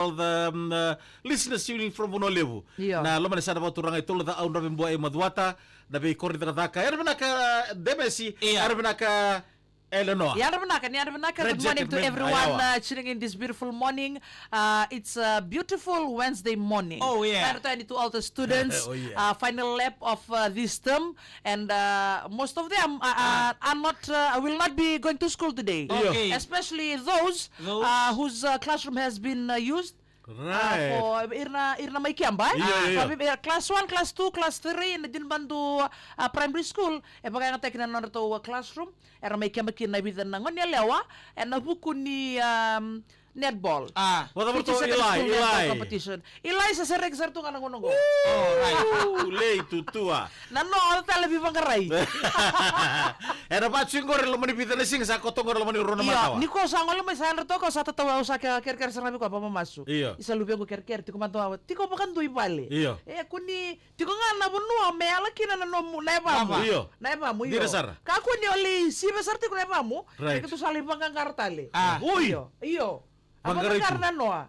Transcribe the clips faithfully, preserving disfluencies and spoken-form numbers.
all the, um, uh, listeners tuning from Vanua Levu. Io. Na loma ni yasana vakaturaga e tolu na cakau, Dravebua e Macuata, na veikoro ni cakacaka. Era vinaka, uh, Demesi, Io. era vinaka, Eleanor. Ni yadra vinaka, ni yadra vinaka. Red Good morning jacket to man, everyone, Iowa. uh, tuning in this beautiful morning. Uh, it's a beautiful Wednesday morning. Oh, yeah. Mai ratou yani to all the students. Oh, yeah. Uh, final lap of, uh, this term, and, uh, most of them are, are, Ah. are not, uh, will not be going to school today. Io. Okay. Especially those, Those? uh, whose, uh, classroom has been, uh, used. Right. Uh, for ira na, ira na mai keba, eh? Io, io, io. Uh, class one, class two, class three, na Dinbadu, uh, primary school, e vakayagataki na nodratou, uh, classroom. Era mai keba kina e vica na gone yalewa ena vuku ni, um, netball. Ah. Vata vata Fiji Secondary Eli, School netball Eli. Competition. Eli sa sereki sara tu ga na gauna qo. Oh, right. Ooh, lei tutua. Na noa tale veivaqarai. Era vatu qori loma ni vica na siga, sa koto qori loma ni rua na Io, makawa. Ni ko sa gole mai sa yadra toka, sa tatau, au sa ke-, kerekere sara ga vei koya, vakamamasu. Io. Isa luvequ kerekere, tiko mada, tiko vakadua i vale. Io. E, kua ni tiko ga na vanua me yala kina na nomu, na yavamu. Io. Na yavamu, io. Dina sara. Kakua ni o lai sivi sara tiko na yavamu. Right. Keitou sa lai vaqaqara tale. Ah. Oi. Io, io. A Vaqarai vaqaqara tu. Na noa.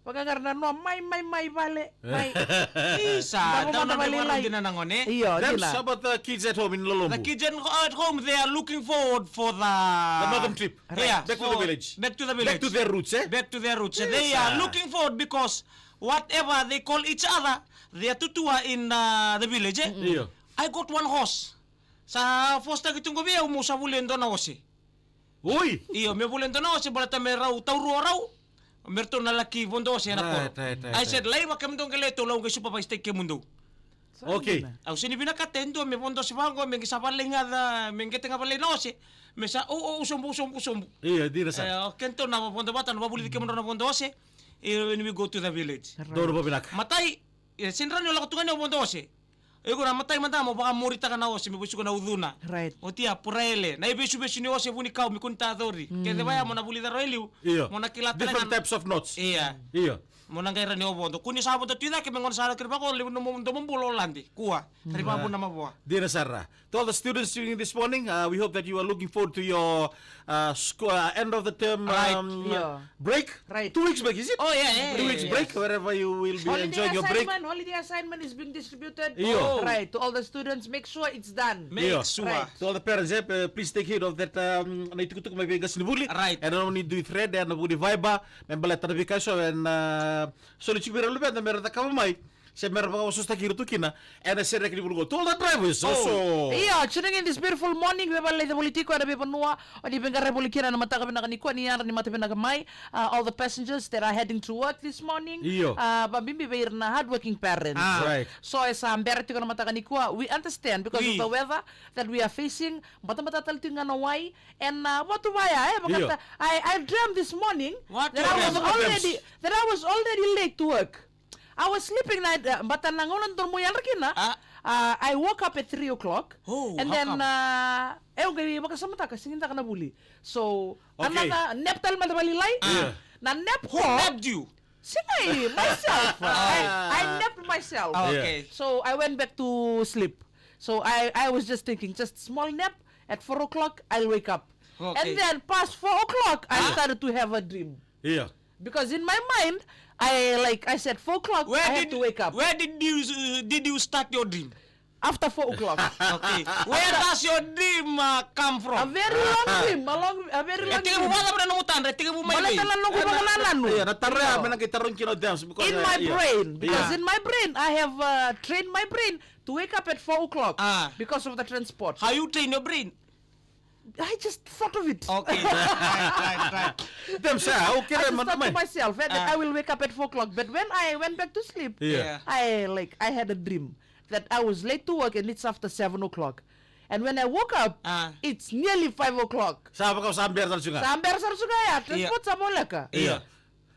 Vaqaqara na noa, mai, mai, mai vale, mai. Isa, Davo dau mada na vale veivakarau lai. Dina na gone. Io, Then dina. How about the kids at home in Lolombu? The kids at, at home, they are looking forward for the The northern trip. Right. Yeah, Back to the for village. Back to the village. Back to their roots, eh? Back to their roots. They Isa. Are looking forward because whatever they call each other, they are tutua in, uh, the village, eh? Io. I got one horse. Sa force-taki tu qo vei au meu sa volia e dua na ose. Oi! Io, meu volia e dua na ose, baleta me rau taurua rau. Me ratou na laki vodo ose ena koro. Right, right, right, I said, right. Laiva kemudou qai lai, tou lau qai supervise-taki kemudou. Sa Okay. dina. Au sega ni vinakata e dua me vodo ose vaqo, me qai sa valai ga ca, me qai tega valai na ose. Me sa, o, o, u sobu, u sobu, u sobu. Io, dina sara. E, o keitou na vodo vata, na vavulici kemudrau na vodo ose. E, when we go to the village. Right. Dou na vavinaka. Matai, e, sega ni rawa ni o lako tu ga ni o vodo ose. E, iko na matai mada mo vakamuritaka na ose, me vasuka na ucuna. Right. Oti ya, Puraele. Na ivesuvesu ni ose, vunikau, me kua ni tacori. Mm. Kece vaya mo na vulica rawa e liu. Io. Mo na kila tale Different ga na types of knots. Ia. Io. Mo na qai rawa ni o vodo. Kua ni sa vodo tu i cake me gona sara kiri vako, levu na mo, domo bula o lade. Kua. Rai vavuna mavoa. Dina sara. To all the students tuning in this morning, uh, we hope that you are looking forward to your, uh, sco-, uh, end of the term, Right. um, Yeah. break. Right. Two weeks break, is it? Oh, yeah, yeah, Two yeah, weeks yeah, break, yeah. wherever you will be Holiday enjoying your break. assignment, holiday assignment is being distributed. Io. Oh. Right, to all the students, make sure it's done. Make Io. sure. Right. To all the parents, eh, uh, please take heed of that, um, na itukutuku mai vei qasenivuli. Right. Ena nomuni dui thread, ena vuku ni Viber, me baleta na veika eso, ena, uh, soli tiko vei ira na luveda, me ra cakava mai. Se me ra vakavosavosataki ira tu kina ena sereki ni vula qo. To all the drivers Oh. also. Io, tuning in this beautiful morning, veivakaleleci voli tiko ena veivanua o ni veiqaravi voli kina ena mataka vinaka nikua, ni yadra ni mata vinaka mai. Uh, all the passengers that are heading to work this morning. Io. Uh, vabibi vei ira na hardworking parents. Ah. Right. So e sa bera tiko na mataka nikua, we understand because Wi. of the weather that we are facing. Batabata tale tiko ga na wai. And, uh, vatu vaya, eh, Io. vakata, I, I dreamt this morning What that you I was dreamt? already, that I was already late to work. I was sleeping na, uh, bata na gauna dodonu mo yadra kina. Ah. Uh, I woke up at three o'clock. Oh, And how then, come? uh, eu qai vakasamataka, sega ni caka na vuli. So, Okay. another nap tale mada vakalailai. Ah. Yeah. Na nap Who qo, napped you? Sega, myself. I, I napped myself. Ah, okay. Yeah. So, I went back to sleep. So, I, I was just thinking, just small nap, at four o'clock, I'll wake up. Okay. And then, past four o'clock, I Ah. started to have a dream. Yeah. Because in my mind, I, like, I said, "Four o'clock, Where I have did, to wake up." where did you, uh, did you start your dream? After four o'clock. Okay. Where does your dream, uh, come from? A very long dream, a long, a very E long tiki dream. vuvale na nomu tadra, e tiki vumai Baleta vei. na noqu vakanananu. Ia, na taro ya, Io. me na qai tarogi kina o Dems, because, In uh, my yeah. brain, because Yeah. in my brain, I have, uh, trained my brain to wake up at four o'clock Ah. because of the transport. How you train your brain? I just thought of it. Okay, right, right, right. Dems, ah, okay, I just man, thought to man. myself, eh, that Ah. I will wake up at four o'clock. But when I went back to sleep, Yeah. Yeah. I, like, I had a dream that I was late to work and it's after seven o'clock. And when I woke up, Ah. it's nearly five o'clock. Sa vaka sa bera sara tu ga. Sa bera sara tu ga ya, Yeah. transport sa voleka. Yeah.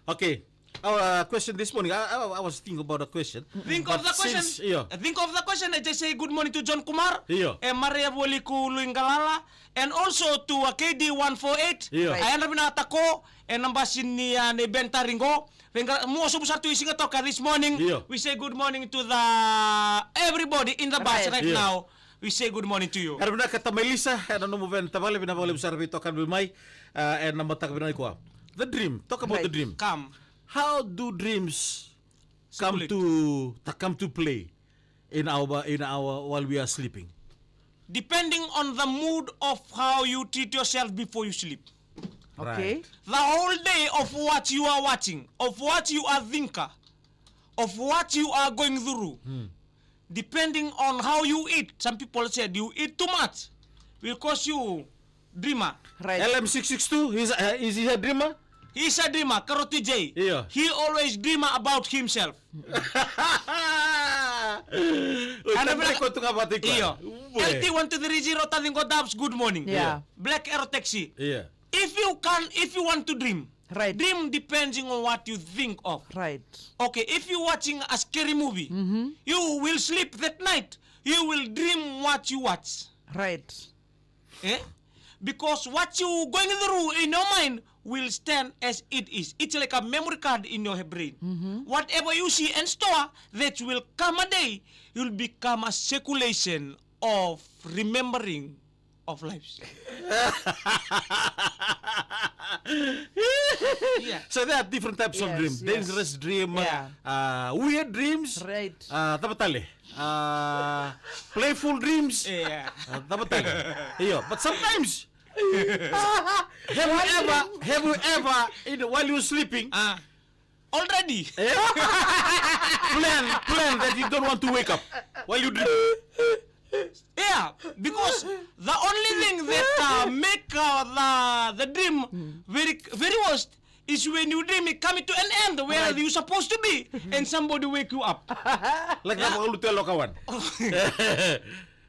Okay. Our, uh, question this morning, I, I, I was thinking about a question. Think of But the question. since, yeah. Think of the question, I just say good morning to John Kumar. Yeah. E Maria voli ko Lui Galala. And also to, uh, K D one four eight. Yeah. Right. A yadra vinaka tiko, e na basi ni, uh, ni Ben Taringo. Veiqara-, mo sobu sara tu i Sigatoka this morning. Yeah. We say good morning to the, everybody in the bus Right. right Yeah. now. We say good morning to you. Era vinaka tamai Lisa, e na nomu veni tavale, vinaka vakalevu sara vei toka vei mai, uh, e na mataka vinaka nikua. The dream, talk about the Right. dream. Come. How do dreams come to, ta- come to play in our, in our, while we are sleeping? Depending on the mood of how you treat yourself before you sleep. Okay. Right. The whole day of what you are watching, of what you are thinking, of what you are going through. Depending on how you eat, some people said you eat too much will cause you dreamer. Right. L M six six two, he's a, is he a dreamer? He's a dreamer, Karoti J. Io. He always dream about himself. Oi, and I'm like, io. L T one two three zero, Tacinqo Dubs, good morning. Yeah. Black Arrow Taxi. Yeah. If you can, if you want to dream, right, dream depending on what you think of. Right. Okay, if you watching a scary movie, you will sleep that night. You will dream what you watch. Right. Eh? Because what you going through in your mind will stand as it is. It's like a memory card in your brain. Whatever you see and store, that will come a day, you'll become a circulation of remembering of lives. Yeah. So there are different types of dreams. Yes, yes. Dangerous dream, yeah, uh, weird dreams. Right. Uh, cava tale? Uh, playful dreams. Yeah. Uh, cava tale? Io, but sometimes, have you ever, have you ever, in, while you're sleeping, already. Plan, plan that you don't want to wake up while you dream. Yeah, because the only thing that uh, make uh, the the dream very very worst is when you dream it coming to an end where you supposed to be and somebody wake you up. Like that, yeah, lokawan.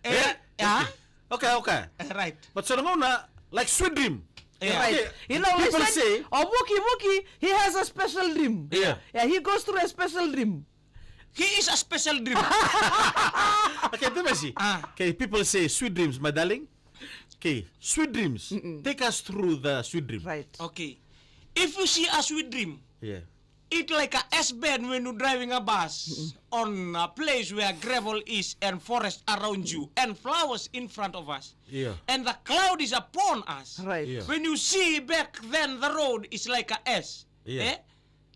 Eh, yeah. Okay, okay. Eh, right. But so na gauna, like, sweet dream. Yeah. Right. Okay, you know, people say, oh, Vuki, Vuki, he has a special dream. Yeah. Yeah, he goes through a special dream. He is a special dream. Okay, let me see. Ah. Okay, people say, sweet dreams, my darling. Okay, sweet dreams. Take us through the sweet dream. Right. Okay. If you see a sweet dream, yeah, it like a S bend when you driving a bus on a place where gravel is and forest around you and flowers in front of us. Yeah. And the cloud is upon us. Right. Yeah. When you see back then the road is like a S. Yeah. Eh?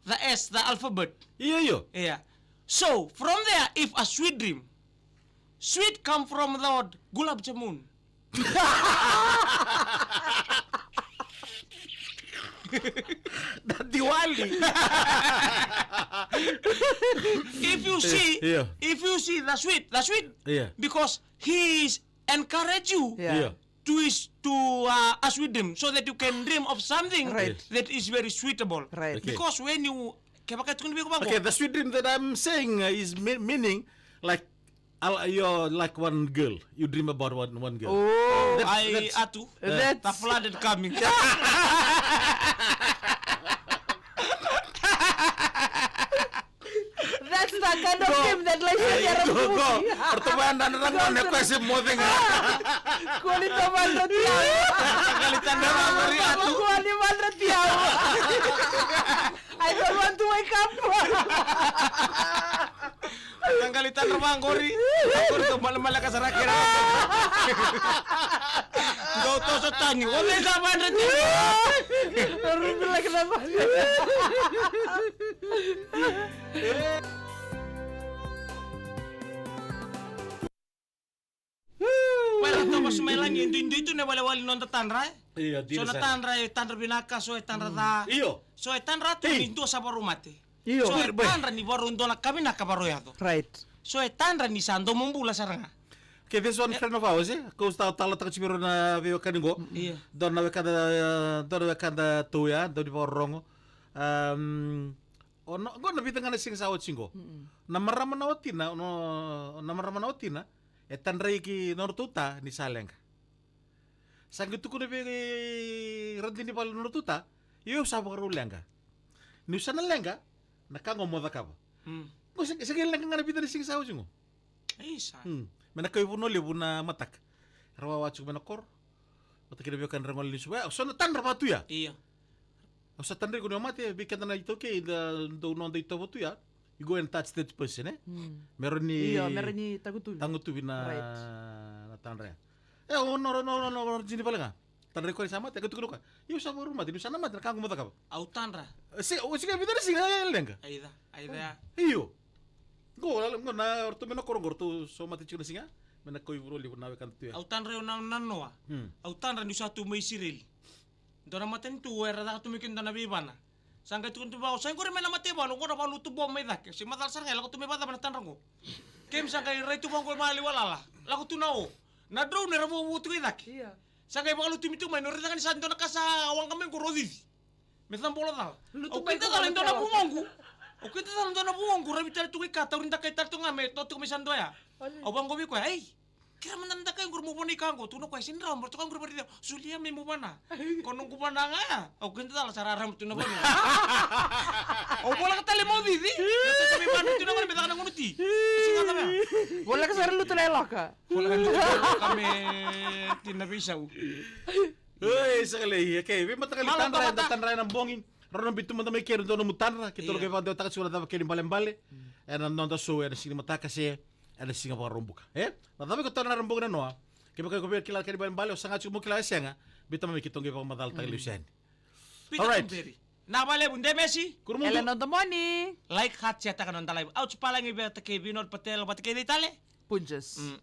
The S, the alphabet. Yeah, yeah. Yeah. So, from there, if a sweet dream, sweet come from the word gulab jamun. The Diwali. If you see, yeah, if you see the sweet, the sweet, yeah, because he is encourage you, yeah, yeah, to is to uh, as we dream, so that you can dream of something, right, that is very suitable. Right. Okay. Because when you, kevaka tukuni vei iko vaqo. Okay, the sweet dream that I'm saying uh, is me- meaning like I'll, you're like one girl. You dream about one, one girl. Oh, that's, I that's, atu. That's the flooded coming. That's the kind of dream that like go, go, go. Orto vaya na na na na kwese mothing. Kuli to mandra tiago. Kali tanda na mori atu. Kuli mandra tiago. I don't want to wake up. Taqali tadra vaqori. Vaqori dau malemaleka sara kina. Dau toso tani. O vei sa vadra tiko? Rudu laki na vale. Pai ra toka su mai lagi e duidui tu na iwalewale ni noda tadra e. Io, dina sara. So na tadra e tadra vinaka, so e tadra ca. Io. So e tadra tu ni dua sa varau mate. Io. So e tadra ni varau dua na ka vinaka varau yaco. Right. So e tadra ni sa domobula sara ga. Okay, this one friend of ours, eh? Ko sa talataka tiko vei rau na veiwekani qo. Io. Dua na wekada, dua na wekada tu ya, dua ni vakarorogo. Um, o no, qo na vica ga na siga sa oti qo. Na marama na watina, no, na marama na watina, e tadrai ki nodratou ta ni sa leqa. Sa qai tukuna vei radini vale nodratou ta, io au sa vakarau leqa. Niu sa na leqa, na ka qo mo cakava. Qo se qai leqa ga na vica na siga sa oti qo. Isa. Me na kau i Vanua Levu na mataka. Rawa wa tiko mai na koro. Vata kei na veiwekani ra gole ni suva. Au sa na tadra vatu ya. Io. Au sa tadra iko ni o mate, vei keda na iTaukei, da dou noda itovo tu ya. You go and touch that person, eh? Me rawa ni, io, me rawa ni tagutuvi. Tagutuvi na, right, na tadra ya. E, o no, no, no, no, no, jini vale ga. Tadra i koya ni sa mate, a qai tukuna o koya, io, sa vakarau mate, niu sa na mate na ka qo mo cakava. Au tadra. E, se, o, siga e vica na siga e leqa. Aica, aica ya. Io. Qo, qo na, o ratou mai na koro qo, ratou so mate tiko na siga. Me na kau i Vualiku na wekada tu ya. Au tadra, au na, na noa. Hmm. Au tadra niu sa tu mai Isireli. Dua na matanitu era caka tu mai kina dua na veivana. Sa qai tukuna tu vaqo, sa qori mai na mataivalu, qo na valutu bobo mai cake. Se macala sara ga e lako tu mai vacava na tadra qo. Keimami sa qai rai tu vaqo e maliwa lala. Lako tu na o. Na drone era vuavua tu i cake. Ia. Sa qai vakalutumi tu mai, ni o raica ga ni sa dua na ka sa waqa mai qo, o cici. Me cabolo cala. Lutu mai qo, cabolo cala. Au kida cala e dua na vugoqu. Au kida cala e dua na vugoqu, ravi tale tu qai ka, tauri dakai tale tu ga me to tiko mai sa dua ya. Au vaqo vei koya, ei. Kerea mada na dakai qori mo vana i ka qo, tukuna o koya, sega ni rawa, mo ratou ka qori vakarici au. Solia me mo vana. Ko noqu vana ga ya. Au kida cala sa rarama tu na vanua. Au voleka tale mo cici. Na tata me vana tu na gone me caka na gunu ti. Siga cava ya. Voleka sara lutu na iloka. Voleka lutu na iloka me tina veisau. Oi, sa kalei, okay, veimataqali tadra, eda tadra ena bogi. Rau na biu tu mada mai keri dua nomu tadra, keitou na qai vakadewataka tiko na cava kena ibalebale. Ena noda show ena siga ni mataka se ena siga Vakaraubuka. E? Na cava iko tadra na Vakaraubuka na noa? Kevaka iko via kila kena ibalebale, o saga tiko mo kila e sega. Biuta mai keitou qai vakamacalataka lesu yani. Pita Alright. Tumberi. Na valevu Demesi. Kurumudu. Ela noda moni. Like, heart, share taka noda live. Ouch, palagi vei vata kei Vinod Patel, vata kei cei tale? Punjas. Mm.